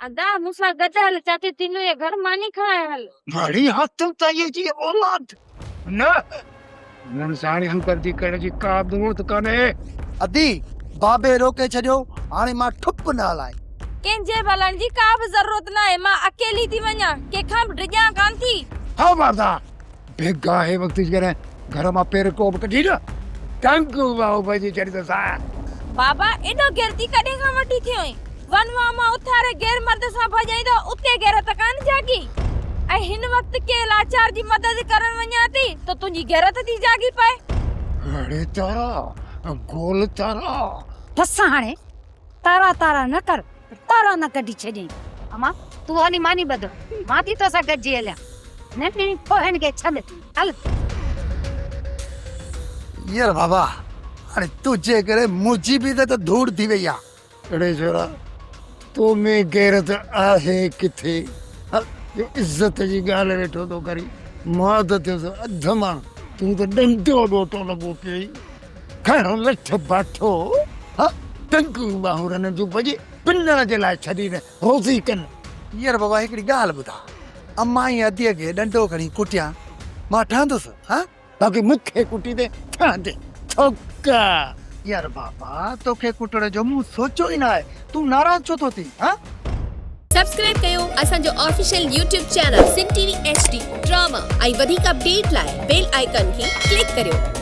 ادا مون سان گڏ هل چاچي تينو جي گهر ماني کائڻ هل. مڙئي هٿ تائين جي اولاد نه هن ساڻ همدردي ڪرڻ جي ڪا به ضرورت ڪانهي. ادي بابي روڪي ڇڏيو هاڻي مان ٺپ نه هلائين. ڪنهن جي به هلڻ جي ڪا به ضرورت ناهي مان اڪيلي ٿي وڃان ڪنهن کان به ڊڄان ڪانه ٿي. خبردار بيگاهي وقت جيڪڏهن گهر مان پير ڪو به ڪڍي نه ٽنگون واهو ڀڄي ڇڏيندوسانء. بابا ايڏو غيرتي ڪڏهن کان وٺي ٿيو آهين؟ ون وان مان اٿاري غير مرد سان ڀڄائين ته اتي غيرت ڪانه جاڳي ۽ هن وقت ڪنهن لاچار جي مدد ڪرڻ وڃان ٿي ته تنهنجي غيرت ٿي جاڳي پئي. اڙي تارا گول تارا. بس هاڻي تارا تارا نه ڪر تارا نه ڪڍي ڇڏيئين. امان تون هلي ماني ٻڌ مان ٿي توسان گڏجي هليان. ننڍڙي ڦوهين کي ڇڏ هل. يار بابا هاڻي تنهنجي ڪري منهنجي به عزت ڌوڙ ٿي وئي آ. اڙي ڇورا تو ۾ غيرت آهي ڪٿي هل جو عزت جي ڳالهه ويٺو ٿو ڪرين. مان ته ٿيس اڌ ماڻهو تون ته ڏنڊو ڏوٽو لڳو پيو آهين. کڻ لٺ باٺو ها ٽنگون ٻانهون رنن جون ڀڄي پنڻ جي لاء ڇڏي نه روزي ڪن. يار بابا هڪڙي ڳالهه ٻڌاء امان ۽ اديء کي ڏنڊو کڻي ڪٽيان مان ٺهندس ها؟ باقي مون کي ڪٽيندين ٺهندين ڇوڪا. يار بابا توکي ڪٽڻ جو مون سوچيو ئي ناهي تون ناراض ڇو ٿو ٿين ها؟ سبسڪرائب ڪيو اسان جو official YouTube channel Sindh T V H D drama ۽ وڌيڪ اپڊيٽ لاء بيل آئيڪان کي ڪلڪ ڪريو.